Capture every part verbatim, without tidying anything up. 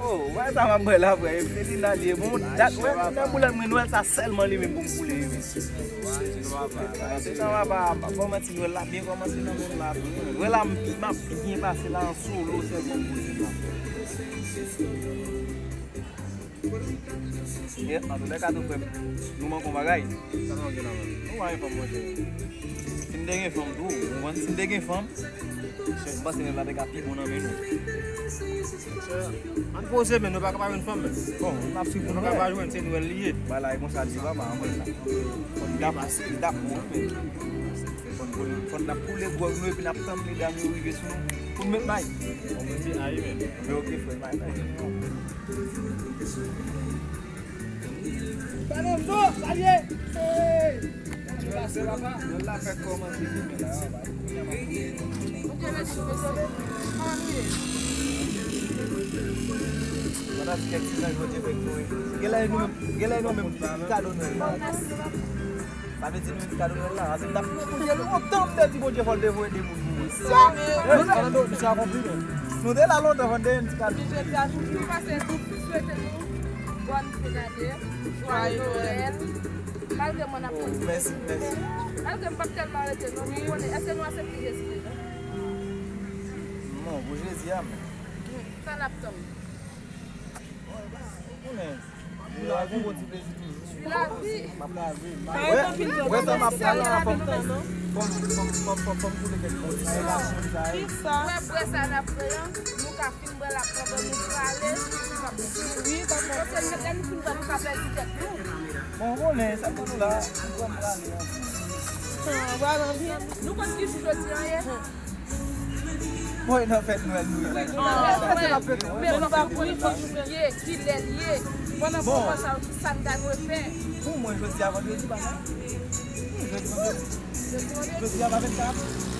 Oh, wè sa m ap bwè la, frè. Felina li ye. Bon, dat, wè, nan boulèt mwen, Nwèl sa sèlman li menm pou m koule, wi. Se sa m ap, pa, pa, pa manti, Nwèl la byen kòmanse nan men m la. Nwèl la, m, m ap byen pase la, an solo sèlman m poze la. Yeah, antoulèka tou, frè m, nou manke yon bagay. Sa nou gen la, man? Nou pa gen fanm, monchè. Si m te gen fanm tou, ou konprann? Si m te gen fanm, m panse Nwèl la te ka pi bon nan men nou. Monchè, ann poze, men nou pa ka pa jwenn fanm, men. Bon, n ap swiv nou, nou ka pa jwenn, se Nwèl li ye. Bagay la e konsa l ye, papa, anmwey la. Fò n dap, dap, fò n, fò n ap koule gwòg nou, epi n ap tann medam yo rive sou nou, pou n met may. Bon, mwen di, ayi, men. Men ok, frè, may, may. Fernando, salye! Hey! Yo la fè kòmanse jounen la, anba. Pandan ti kèk ti jan Bondye fè pou nou. Genlè nou menm, genlè nou menm, kado nou la. Sa vle di nou menm kado nou la. Ann ap Bondye lontan, m te di Bondye fò l te voye de moun pou mwen. Sa, nou te la lontan, fò n te gen ti kado. Jodi a, nou pase, nou swete nou bòn fen dane, jwaye Nwèl. Malgre mwen n ap tann. Mèsi, mèsi. Malgre m p ap tèlman rete non, men konnen, èske nou aksepte Jezi deja? Non, pou Jezi a, men. Sa n ap tann? Ou konnen. Lavi, bon ti plezi toujou. Lavi. M ap lavi. Wè, wè sa m ap pale a, fò m, fò m, fò m, fò m, fò m, fò m koule kèk bon ti relasyon sa yo. Wè, bwè sa n ap bwè an, nou ka fin bwè l ap pran ban nou prale. Wi, papa. Paske lè nou fin bwè, nou ka pèdi tèt nou. Bon, ou konnen, sa k pou nou la, nou pran prale ansanm. Ah, pral anvi. Nou konn ki jou jodi a ye? Bon, e nan fèt Nwèl nou ye la. Ah, wè. Men nou pa konnen ki jou l ye, kilè l ye. Pandan moman sa yo, ki sa n ta dwe fè? Pou mwen, jodi a vandredi, pa sa? Wi, jodi vandredi. Jodi a pa vennkat?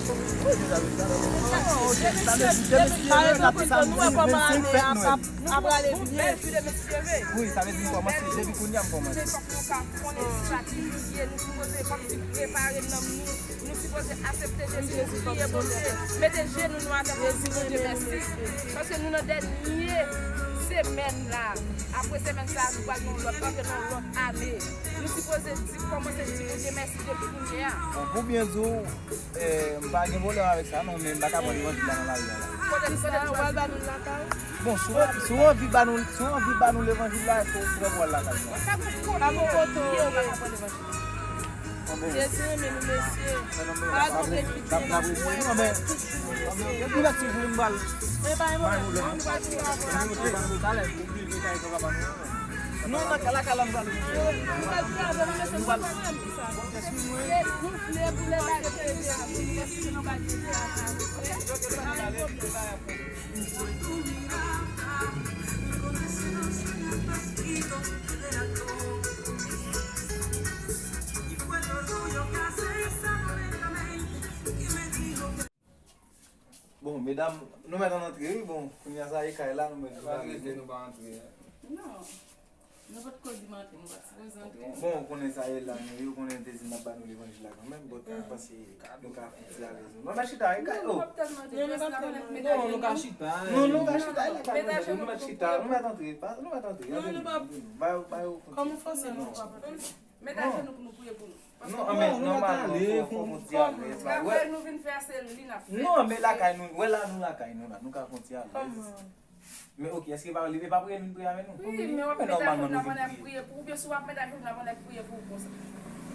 Wi, jodi a vennkat. Ah, ok. Sa vle di demen ki ye, n ap samdi vennsenk fèt Nwèl. Ap prale byen. Wi, sa vle di n kòmanse, depi kounye a m kòmanse. Se fòk nou ka konnen sa ki nou ye, nou sipoze kòmsi prepare nanm nou. Nou sipoze aksepte Jezi, nou priye Bondye, mete jenou nou atè pou nou di Bondye mèsi. Paske nou nan dènye semèn la. Apre semèn sa a, nou pral nan yon lòt, antre nan yon lòt ane. Nou sipoze di, kòmanse di Bondye mèsi depi kounye a. Bon, pou byen di w, eh, m pa gen pwoblèm avèk sa, non, men m pa ka pran levanjil la nan lari a la. Kote, kote nou pral ba nou lakay? Bon, si w, si w anvi ba nou, si w anvi ba nou levanjil la, fò w pran pou w al lakay nou. Pa bon kote w ye, w pa ka pran levanjil la. Jezi renmen nou, mesye. Pa gon pye ki di n ap mwen. Depi lè ti vle m pral. Men pa gen pwoblèm. Nou nan kay la, kay la m pral. Nou pral travay, mesye, nou pral travay. Nou vle pou lè bagay yo te ede a nou, mesye, nou pa ede a nou. Bon, medam, nou mèt ann antre, wi, bon, kounye a sa e kay la, nou mèt vin ale. Nou pa antre. Non. Nou potko di m antre, nou pa t sipoze antre. Bon, ou konnen sa ye la, men yo konnen te di n ap ba nou levanjil la kanmenm, but m panse nou ka fè ti alèz. Nou mèt chita, e kay, oh. Non, nou ka chita. Non, nou ka chita, e la kay nou, nou mèt chita, nou mèt antre, pa, nou mèt antre. Non, nou pa. Ba yo, ba yo. Kòman w fòse nou? Met ajenou pou nou priye pou nou. Non, men nòmalman, fò, fò nou di alèz la. Travay nou vin fè a, se li n ap fè. Non, men lakay nou, wè la nou lakay nou la, nou ka fè yon ti alèz. Men ok, èske pa, li pa priye, vin priye avè nou? Wi, men w ap met ajenou la pandan l ap priye pou ou, oubyen si w ap met ajenou la pandan l ap priye pou ou konsa.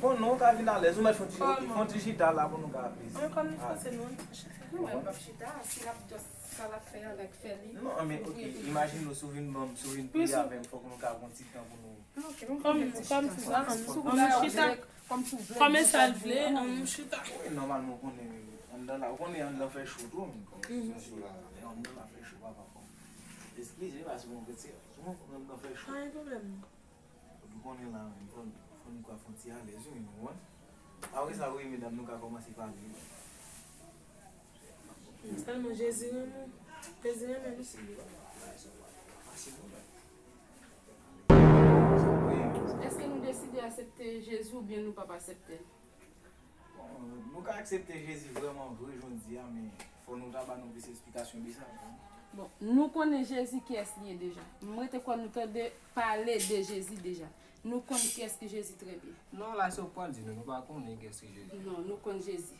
Bon, non, ou ka vin alèz, ou mèt fè yon ti, ok, fè yon ti chita la pou nou ka ap lezi. Kòm nou fòse nou, nou pa chita. Nou wè, m p ap chita, si l ap just sa l ap fè a, like, fè li. Non, men ok, imajine w, si w vin ban m, si w vin priye avè m, fòk nou ka pran ti tan pou nou. Kòm, kòm se sa, ann chita. Kòm e sa l vle, ann chita. Wi, nòmalman, ou konnen, anndan la, ou konnen anndan fè cho tou, men kòm se sa, anndan la fè cho, papa, kòm. Eskize, paske mwen prese, mwen konn anndan fè cho. Pa gen pwoblèm. Ou konnen la, men fò, fò nou ka fè yon ti alèz, wi, nou konprann. Apre sa, wi, medam, nou ka kòmanse pale. Sèlman Jezi renmen, Jezi renmen nou. Èske nou deside aksepte Jezi oubyen nou p ap aksepte l? Bon, nou ka aksepte Jezi vrèman vre jodi a, men fò nou ta ba nou plis esplikasyon de sa, ou konprann? Bon, nou konnen Jezi kiyès li ye deja. M rete kwè nou tande pale de Jezi deja. Nou konn kiyès ki Jezi trè byen. Non, la se w pral di nou, nou pa konnen kiyès ki Jezi. Non, nou konn Jezi.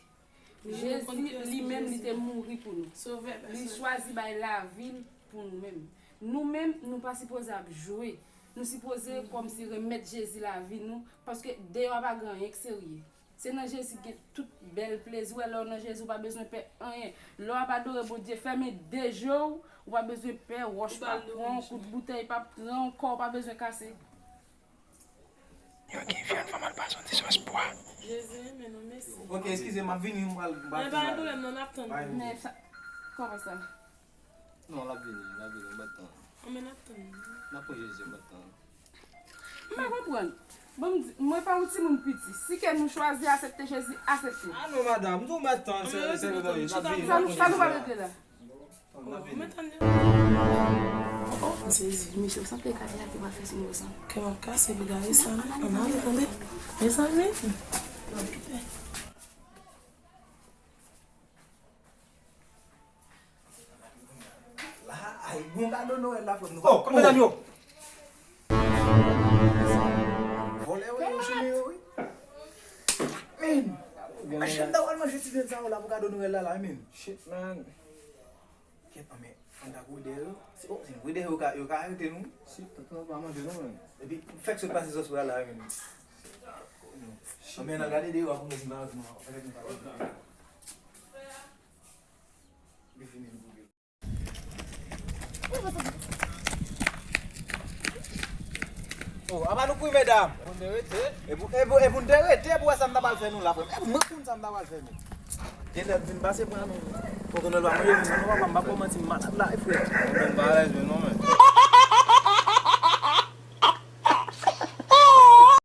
Jezi li menm li te mouri pou nou. Li chwazi bay lavi l pou nou menm. Nou menm, nou pa sipoze ap jwe. Nou sipoze kòmsi remèt Jezi lavi nou, paske deyò a pa gen anyen k serye. Se nan Jezi gen tout bèl plezi. Ou wè, lè w nan Jezi, ou pa bezwen pè anyen. Lè w ap adore Bondye, fèmen de je w, ou pa bezwen pè, wòch pa pran w, kout boutèy pa pran w, kò w pa bezwen kase. Yo gen vyann, fò m al pase yon ti sòs pwa. Jezi renmen nou, mèsi. Ok, eskize, m ap vini, m pral, m pral. Men pa gen pwoblèm, non, n ap tann. Men sa, kòman sa? Non, l ap vini, l ap vini, m pa t tann. Anmè, n ap tann. N ap pran Jezi, m pa t tann. M pa konprann. Bon, m di, mwen pa yon timoun piti. Si ke nou chwazi aksepte Jezi, aksepte. Ah non, madam, nou pa t tann, se, se le bagay, n ap vini. Sa nou, sa nou pral regle la? Oh, m sezi, mesye, w sanble gade a ki pral fè sou nou sa. Kè m ap kase pou gade sa, non? Ann ale, tande. Mezanmi. La, ay, bon kado Nwèl la, frè m, nou. Oh, kòman medam yo? Vòlè yo, yo chime yo, wi. Men, machann ta pral manje ti vyann sa yo la pou kado Nwèl la, la, men. Shit, man. Kèt, men, fò n ta kouri dèyè yo. Si, oh, si n kouri dèyè yo, yo ka, yo ka arete nou. Shit, tonton, yo pa manje nou, men. Epi, fèk sot pase sòs pral la, men. Shit, men, n al gade deyò a pou nou di bagay nou, fèk nou pa. Oh, apa nou kouri, medam? Pou n te rete. E pou, e pou, e pou n te rete, pou wè sa n ta pral fè nou la, frè m. E pou mwen konn sa n ta pral fè nou. Genlè vin pase pran nou. Tonton Nwèl pa manje nou, non, papa, m pa fè w manti, m malad la, e frè.